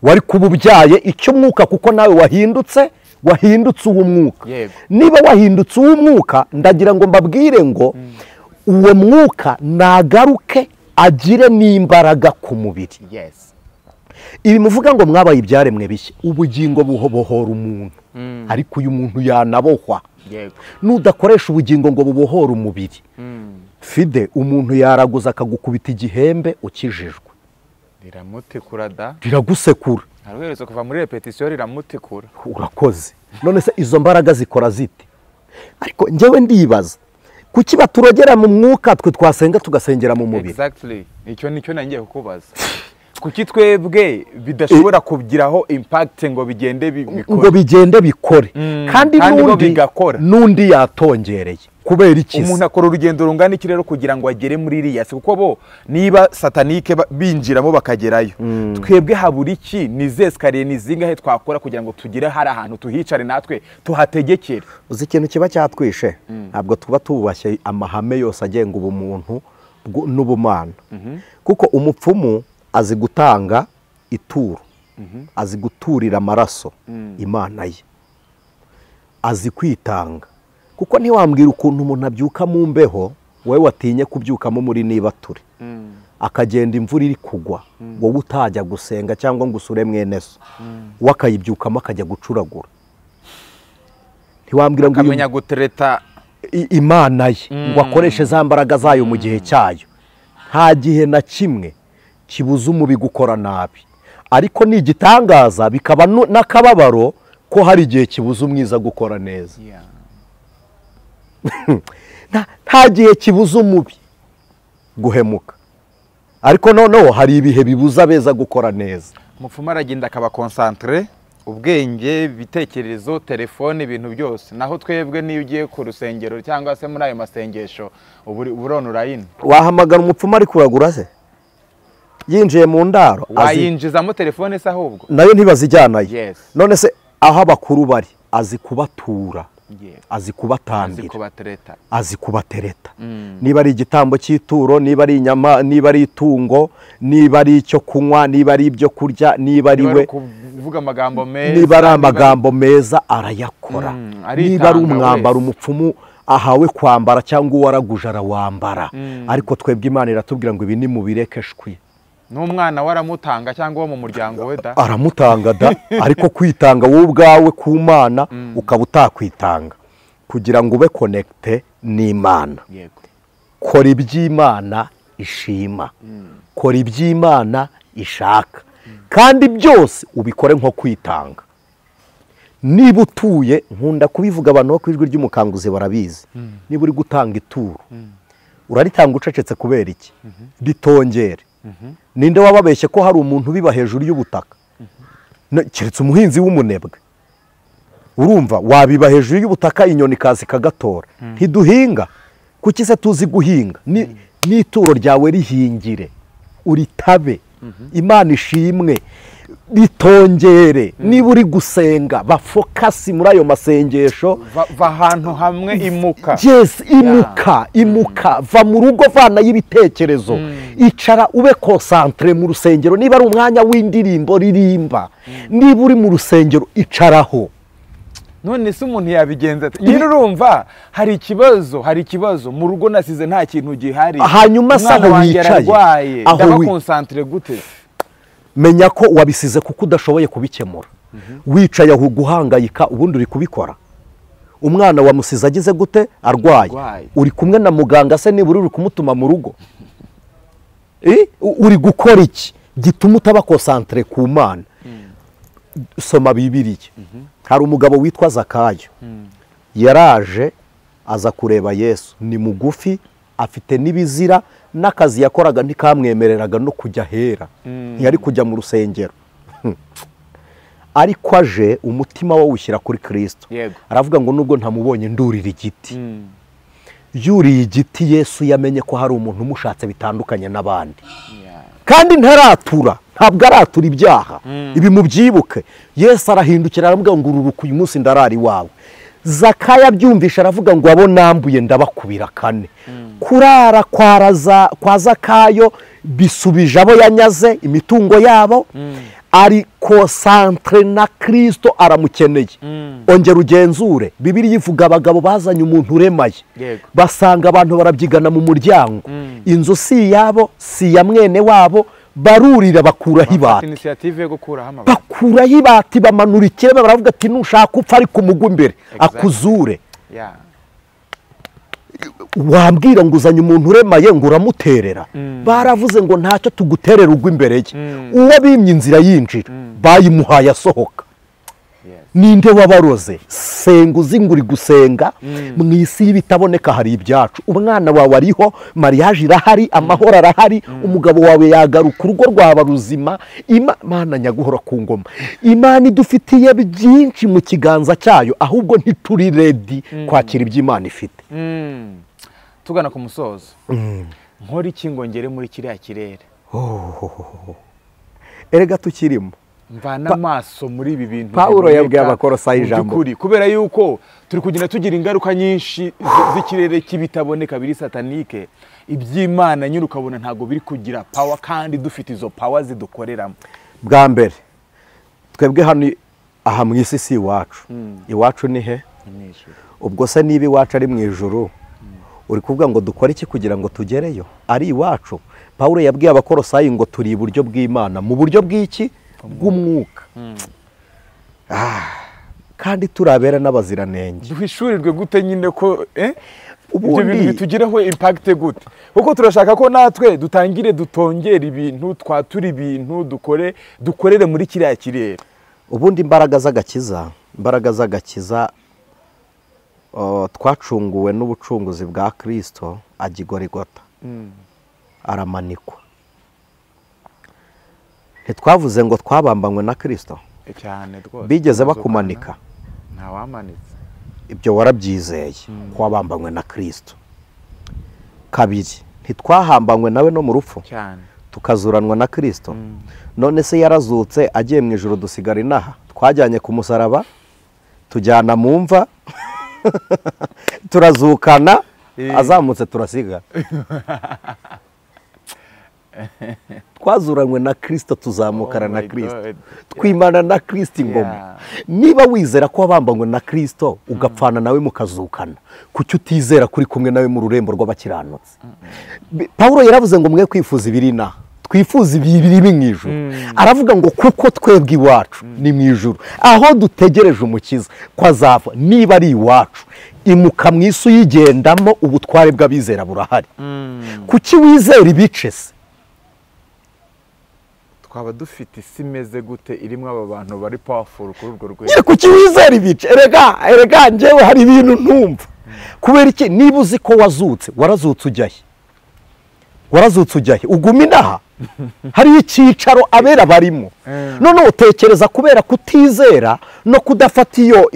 wari kububyaye icyo mwuka, kuko nawe wahindutse, wahindutse uw'umwuka. Niba wahindutse uw'umwuka, ndagira ngo mbabwire ngo uwo mwuka nagaruke agire n'imbaraga ku mubiri. Ibi muvuga ngo mwabaye ibyaremwe bishya, ubugingo bubohora umuntu, ariko uyu muntu yanabohwa. Nudakoresha ubugingo ngo bubohore umubiri, Fide umuntu yaraguza akagukubita igihembe ukijijwe. Riramutikura da. Riragusekura. Haruhereza kuva muri repetition riramutikura. Urakoze. None se izo mbaraga zikora zite? Ariko njyewe ndibaza kuki baturogera mu mwuka twe twasenga tugasengera mu mubiri? Exactly. Icyo nicyo nangiye kukubaza. Kuki twebwe bidashobora kugiraho impact ngo bigende bikore? Ngo bigende bikore. Kandi nundi yatongereye. Kubera iki? Umuntu akora urugendo rungana iki rero kugira ngo agere muri iriya se? Kuko bo niba satanike binjiramo bakagerayo. Twebwe habura iki? Ni zescalier ni zingahe twakora kugira ngo tugire hari ahantu tuhicare natwe tuhategekere? Uzi ikintu kiba cyatwishe? Ntabwo tuba tubashye amahame yose agenga ubumuntu n'ubumana. Kuko umupfumu azi gutanga ituro, azi guturira amaraso Imana ye, azi kwitanga. Kuko ntiwambwira ukuntu umuntu abyuka mu mbeho wowe watinye kubyukamo muri niba turi, akagenda imvura iri kugwa wowe utajya gusenga cyangwa ngo usure mwene so, we akayibyukamo akajya gucuragura. Ntiwambwira ngo akamenya gutereta Imana ye ngo akoreshe za mbaraga zayo mu gihe cyayo. Nta gihe na kimwe kibuza umubi gukora nabi, ariko ni igitangaza bikaba n'akababaro ko hari igihe kibuza umwiza gukora neza. Nta gihe kibuza umubi guhemuka, ariko noneho hari ibihe bibuza abeza gukora neza. Umupfumu aragenda akaba concentré, ubwenge, ibitekerezo, telefone, ibintu byose. Naho twebwe niyo ugiye ku rusengero cyangwa se muri ayo masengesho uburona urayina. Wahamagara umupfumu ari kuragura se? Yinjiye mu ndaro wayinjizamo telefone se ahubwo nayo ntibazijyanayo. Yes. None se aho abakuru bari azi kubatura, azi kubatambira, azi kubatereta. Niba ari igitambo cy'ituro, niba ari inyama, niba ari itungo, niba ari icyo kunywa, niba ari ibyo kurya, niba ari we kuvuga amagambo meza, niba ari amagambo meza arayakora. Niba ari umwambaro umupfumu ahawe kwambara cyangwa uwaraguje arawambara. Ariko twebwe Imana iratubwira ngo ibi ni mubireke shwi. N'umwana waramutanga cyangwa wo mu muryango we da aramutanga da, ariko kwitanga wowe ubwawe ku Mana ukaba utakwitanga kugira ngo ube connecte n'Imana. Yego. Kora iby'Imana ishima, kora iby'Imana ishaka, kandi byose ubikore nko kwitanga. Niba utuye, nkunda kubivuga abantu bo ku Ijwi ry'Umukanguzi barabizi, niba uri gutanga ituro uraritanga ucecetse kubera iki? Ritongere. Ninde wababeshye ko hari umuntu ubiba hejuru y'ubutaka? Keretse umuhinzi w'umunebwe. Urumva wabiba hejuru y'ubutaka inyoni ikaza ikagatora. Ntiduhinga. Kuki se tuzi guhinga? N'ituro ryawe rihingire, uritabe, Imana ishimwe, ritongere. Niba uri gusenga bafokasi muri ayo masengesho, va ahantu hamwe imuka. Yes, imuka, imuka, va mu rugo, vana y'ibitekerezo, icara ube concentré mu rusengero. Niba ari umwanya w'indirimbo ririmba, niba uri mu rusengero icaraho. None se umuntu yabigenza ate? Nyine urumva hari ikibazo, hari ikibazo mu rugo nasize nta kintu gihari, hanyuma se aho wicaye aho ndabakonsantre gute? Menya ko wabisize kuko udashoboye kubikemura. Wicaye aho guhangayika ubundi uri kubikora. Umwana wamusize agize gute? Arwaye. Uri kumwe na muganga se nibura uri kumutuma mu rugo? Uri gukora iki gituma utaba concentré ku Mana? Soma Bibiliya. Hari umugabo witwa Zakayo. Yaraje aza kureba Yesu. Ni mugufi, afite n'ibizira, n'akazi yakoraga ntikamwemereraga no kujya hera. Ntiyari kujya mu rusengero. Ariko aje umutima we ushyira kuri Kristo. Aravuga ngo nubwo ntamubonye ndurira igiti. Yuriye igiti Yesu yamenye ko hari umuntu umushatse bitandukanye n'abandi. Kandi ntaratura, ntabwo aratura ibyaha. Ibi mubyibuke. Yesu arahindukira aravuga ngo ururuka uyu munsi ndarari wawe. Zakayo abyumvisha aravuga ngo abo nambuye ndabakubira kane. Kurara kwa Zakayo bisubije abo yanyaze imitungo yabo. Ari concentré na Kristo aramukeneye. Ongera ugenzure. Bibiliya ivuga abagabo bazanye umuntu uremaye, basanga abantu barabyigana mu muryango. Inzu si yabo, si ya mwene wabo, barurira bakuraho ibati. Bakuraho ibati bamanura ikirema baravuga ati nushaka upfa ariko umugwe imbere akuzure. Wambwira ngo uzanye umuntu uremaye ngo uramuterera. Baravuze ngo ntacyo tuguterera ugwa imbere ye. Uwo bimye inzira yinjira bayimuhaye asohoka. Ninde wabaroze? Senga uzi ngo uri gusenga. Mu isi y'ibitaboneka hari ibyacu. Umwana wawe ariho, mariage irahari, amahoro arahari, umugabo wawe yagaruka, urugo rwaba ruzima. Imana nyaguhora ku ngoma. Imana idufitiye byinshi mu kiganza cyayo, ahubwo ntituri ready kwakira iby'Imana ifite. Tugana ku musozo. Nkora iki ngo ngere muri kiriya kirere? Erega tukirimo. Mvana amaso muri ibi bintu. Pawulo yabwiye Abakolosayi ijambo kubera yuko turi kugenda tugira ingaruka nyinshi z'ikirere cy'ibitaboneka biri satanike, iby'Imana nyine ukabona ntago biri kugira power kandi dufite izo power zidukoreramo. Bwa mbere twebwe hano aha mu isi si iwacu. Iwacu ni he? Ubwo se niba iwacu ari mu ijuru, uri kuvuga ngo dukore iki kugira ngo tugereyo? Ari iwacu. Pawulo yabwiye Abakolosayi ngo turi iburyo bw'Imana mu buryo bw'iki? Bw'umwuka. Kandi turabera n'abaziranenge. Duhishurirwe gute nyine ko ibyo bintu bitugiraho impact gute? Kuko turashaka ko natwe dutangire dutongera ibintu, twatura ibintu, dukorere muri kiriya kirere. Ubundi imbaraga z'agakiza twacunguwe n'ubucunguzi bwa Kristo ajya i Golgotha. Aramanikwa. Ntitwavuze ngo twabambanywe na Kristo cyane rwose. Bigeze bakumanika? Ntawamanitse. Ibyo warabyizeye ko wabambanywe na Kristo. Kabiri, ntitwahambanywe nawe no mu rupfu cyane, tukazuranwa na Kristo. None se yarazutse agiye mu ijuru dusigara inaha? Twajyanye ku musaraba, tujyana mu mva, turazukana, azamutse turasiga. Twazuranywe na Kristo, tuzamukana na Kristo, twimana na Kristo ingoma. Niba wizera ko wabambanywe na Kristo ugapfana nawe mukazukana, kuki utizera kuri kumwe nawe mu rurembo rw'abakiranutsi? Pawulo yaravuze ngo mwe kwifuza ibiri inaha, twifuza ibiri mu ijuru. Aravuga ngo kuko twebwe iwacu ni mu ijuru, aho dutegereje umukiza ko azava. Niba ari iwacu, imuka mu isi uyigendamo, ubutware bw'abizera burahari. Kuki wizera ibice se? Twaba dufite isi imeze gute irimo aba bantu bari powerful kuri urwo rwego? Kuki wizera ibice? Erega njyewe hari ibintu ntumva. Kubera iki? Niba uzi ko wazutse, warazutse ujyahe? Warazutse ujyahe? Uguma inaha? Hari icyicaro abera barimo. None utekereza kubera kutizera no kudafata iyo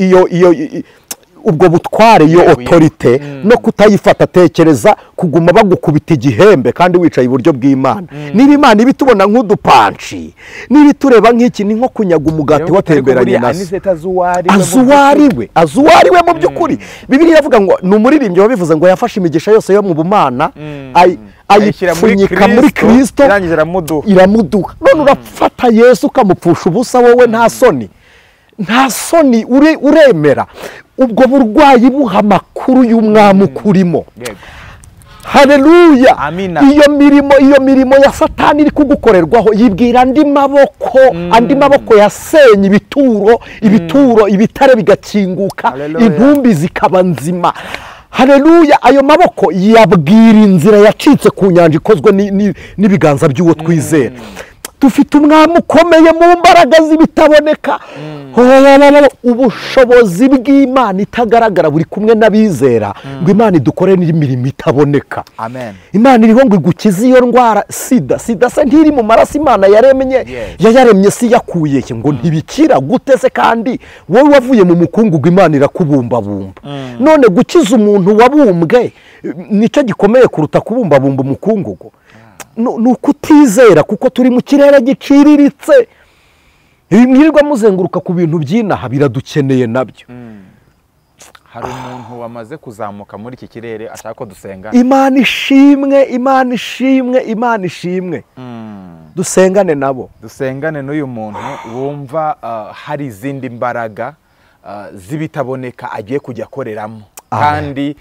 ubwo butware, iyo autorite, no kutayifata, tekereza kuguma bagukubita igihembe kandi wicaye iburyo bw'Imana. Niba Imana ibitubona nk'udupanci, niba itureba nk'iki, ni nko kunyaga umugati watemberanye na se. Azuwariwe mu by'ukuri. Bibiliya iravuga ngo ni umuririmbyi wabivuze ngo yafashe imigisha yose yo mu bumana ayipfunyika muri Kristo iramuduha. None urafata Yesu ukamupfusha ubusa wowe, nta soni. Nta soni uremera ubwo burwayi buha amakuru y'umwami ukurimo. Haleluya. Iyo mirimo ya Satani iri kugukorerwaho, yibwira andi maboko, andi maboko yasenye ibituro, ibitare bigakinguka, intumbi zikaba nzima. Haleluya. Ayo maboko yabwira inzira yacitse ku nyanja ikozwe n'ibiganza by'uwo twizera. Dufite umwami ukomeye mu mbaraga z'ibitaboneka. Ubushobozi bw'Imana itagaragara buri kumwe n'abizera, ngo Imana idukore n'imirimo itaboneka. Amen. Imana iriho ngo igukize iyo ndwara sida. Sida se ntiri mu maraso Imana yaremye, yayaremye si yakuye ngo ntibikira gute se? Kandi wowe wavuye mu mukungugu Imana irakubumbabumba. None gukiza umuntu wabumbwe nicyo gikomeye kuruta kubumbabumba umukungugu. Ni ukutizera kuko turi mu kirere giciriritse. Mwirirwa muzenguruka ku bintu by'inaha, biradukeneye nabyo. Hari umuntu wamaze kuzamuka muri iki kirere ashaka ko dusenga. Imana ishimwe, Imana ishimwe, Imana ishimwe. Dusengane nabo. Dusengane n'uyu muntu wumva hari izindi mbaraga z'ibitaboneka agiye kujya akoreramo. Kandi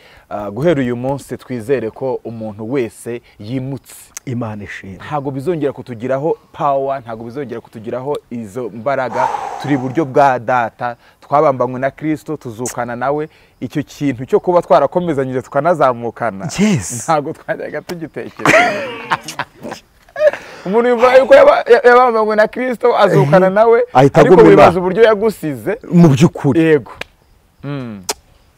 guhera uyu munsi twizere ko umuntu wese yimutse. Imana ishimwe. Ntabwo bizongera kutugiraho power, ntabwo bizongera kutugiraho izo mbaraga. Turi buryo bwa data, twabambanywe na Kristo, tuzukana nawe. Icyo kintu cyo kuba twarakomezanyije tukanazamukana, ntabwo twajyaga tugitekereza. Umuntu yumva yuko yabambanywe na Kristo azukana nawe, ariko wibaza uburyo yagusize mu by'ukuri. Yego.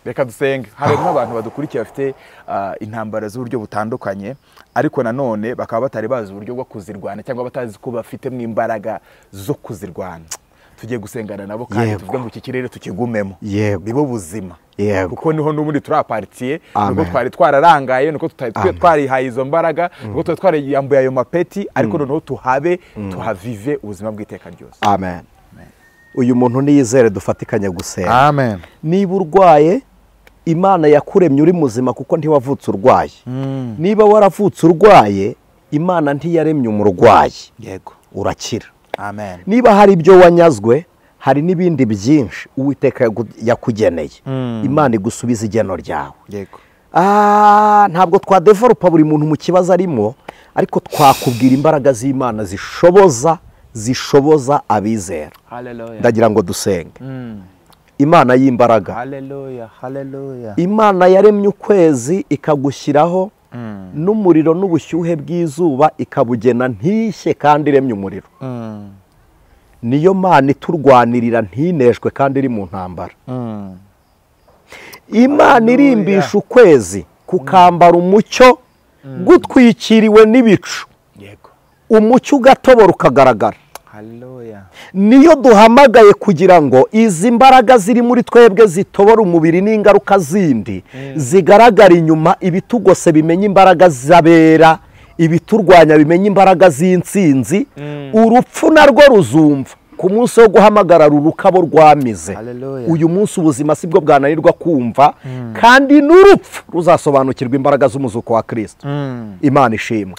Reka dusenge. Harimo abantu badukurikiye bafite intambara z'uburyo butandukanye, ariko nanone bakaba batari bazi uburyo bwo kuzirwana cyangwa batazi ko bafite mu imbaraga zo kuzirwana. Tugiye gusengana nabo kandi tuvuge ngo iki kirere tukigumemo. Nibo buzima. Kuko niho n'ubundi turapartiye, nuko twari twararangaye, nuko twarihaye izo mbaraga, nuko twari twariyambuye ayo mapeti, ariko noneho tuhabe, tuhavive ubuzima bw'iteka ryose. Amen. Uyu muntu niyizere dufatikanye gusenga. Amen. Niba urwaye, Imana yakuremye uri muzima kuko ntiwavutse urwaye. Niba waravutse urwaye, Imana ntiyaremye umurwayi. Yego. Urakira. Amen. Niba hari ibyo wanyazwe, hari n'ibindi byinshi Uwiteka yakugeneye. Imana igusubiza igeno ryawe. Yego. Ntabwo twadevelopa buri muntu mu kibazo arimo, ariko twakubwira imbaraga z'Imana zishoboza abizera. Hallelujah. Ndagira ngo dusenge. Imana y'imbaraga. Hallelujah, hallelujah. Imana yaremye ukwezi ikagushyiraho n'umuriro n'ubushyuhe bw'izuba ikabugena ntishye kandi iremye umuriro. Niyo Mana iturwanirira ntineshwe kandi iri mu ntambara. Imana irimbisha ukwezi kukambara umucyo gutwikiriwe n'ibicu. Yego. Umucyo ugatobora ukagaragara. Hallelujah. Niyo duhamagaye kugira ngo izi mbaraga ziri muri twebwe zitobora umubiri n'ingaruka zindi zigaragara inyuma, ibitugose bimenye imbaraga z'abera, ibiturwanya bimenye imbaraga z'intsinzi. Urupfu narwo ruzumva ku munsi wo guhamagara rurukabo rwamize. Uyu munsi ubuzima sibwo bwananirwa kumva, kandi n'urupfu ruzasobanukirwa imbaraga z'umuzuko wa Kristo. Imana ishimwe.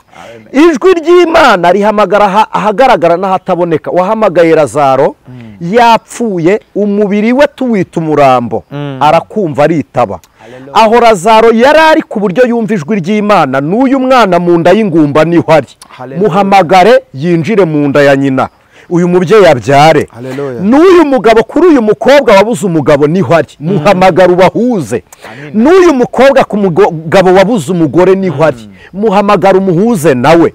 Ijwi ry'Imana rihamagara ahagaragara n'ahataboneka. Wahamagaye Lazaro yapfuye, umubiri we tuwita umurambo, arakumva aritaba. Aho Lazaro yari ari ku buryo yumva ijwi ry'Imana, n'uyu mwana mu nda y'ingumba niho ari. Muhamagare yinjire mu nda ya nyina, uyu mubyeyi abyare. N'uyu mugabo kuri uyu mukobwa wabuze umugabo niho ari, muhamagara ubahuze. N'uyu mukobwa ku mugabo wabuze umugore niho ari, muhamagara umuhuze nawe.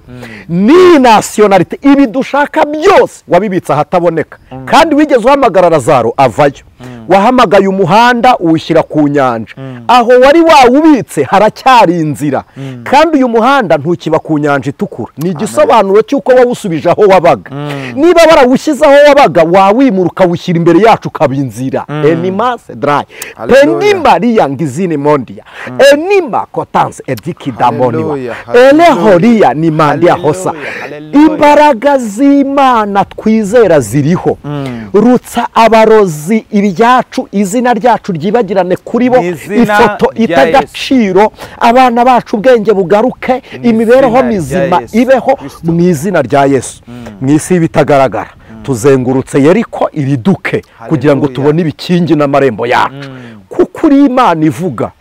Ni nationality, ibi dushaka byose wabibitse ahataboneka. Kandi wigeze uhamagara Lazaro avayo. Wahamagaye umuhanda uwushyira ku nyanja, aho wari wawubitse haracyari inzira. Kandi uyu muhanda ntukiba ku nyanja itukura. Ni igisobanuro cy'uko wawusubije aho wabaga. Niba warawushyize aho wabaga, wawimura ukawushyira imbere yacu ukaba inzira. Enima sedrai penima riyangizini mondia enima kotanse edikidamoniwa elehoria ni mandia hosa. Imbaraga z'Imana twizera ziriho. Rutsa abarozi ibyacu, izina ryacu ryibagirane kuri bo, ifoto itagaciro, abana bacu ubwenge bugaruke, imibereho mizima ibeho mu izina rya Yesu. Mu isi bitagaragara tuzengurutse Yeriko iriduke kugira ngo tubone ibikingi n'amarembo yacu. Kuko uri Imana ivuga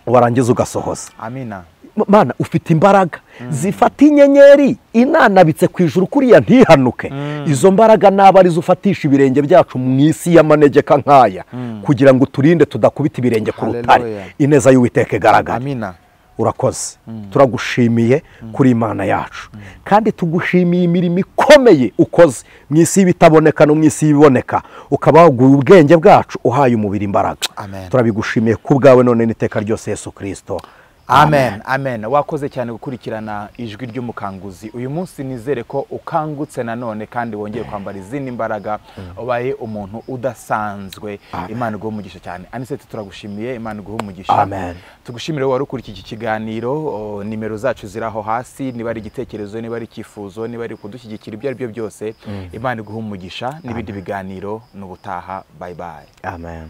warangiza ugasohoza. Amina. Mana ufite imbaraga zifata inyenyeri inanabitse ku ijuru kuriya ntihanuke. Izo mbaraga naba arizo ufatisha ibirenge byacu mu isi y'amanegeka nkaya, kugira ngo turinde tudakubita ibirenge ku rutare. Ineza y'Uwiteka igaragara. Amina. Urakoze. Turagushimiye kuri Imana yacu, kandi tugushimiye imirimo ikomeye ukoze mu isi y'ibitaboneka no mu isi y'ibiboneka, ukaba waguye ubwenge bwacu uhaye umubiri imbaraga. Turabigushimiye ku bwawe none n'iteka ryose Yesu Kristo. Amen. Amen. Wakoze cyane gukurikirana ijwi ry'umukanguzi. Uyu munsi nizere ko ukangutse nanone kandi wongeye kwambara izindi mbaraga, ubaye umuntu udasanzwe. Imana iguhe umugisha cyane. Anisete turagushimiye, Imana iguhe umugisha. Amen. Tugushimire wari ukurikiye iki kiganiro. Nimero zacu ziraho hasi, niba ari igitekerezo, niba ari icyifuzo, niba ari kudushyigikira, ibyo ari byo byose, Imana iguhe umugisha. N'ibindi biganiro n'ubutaha. Bye bye. Amen.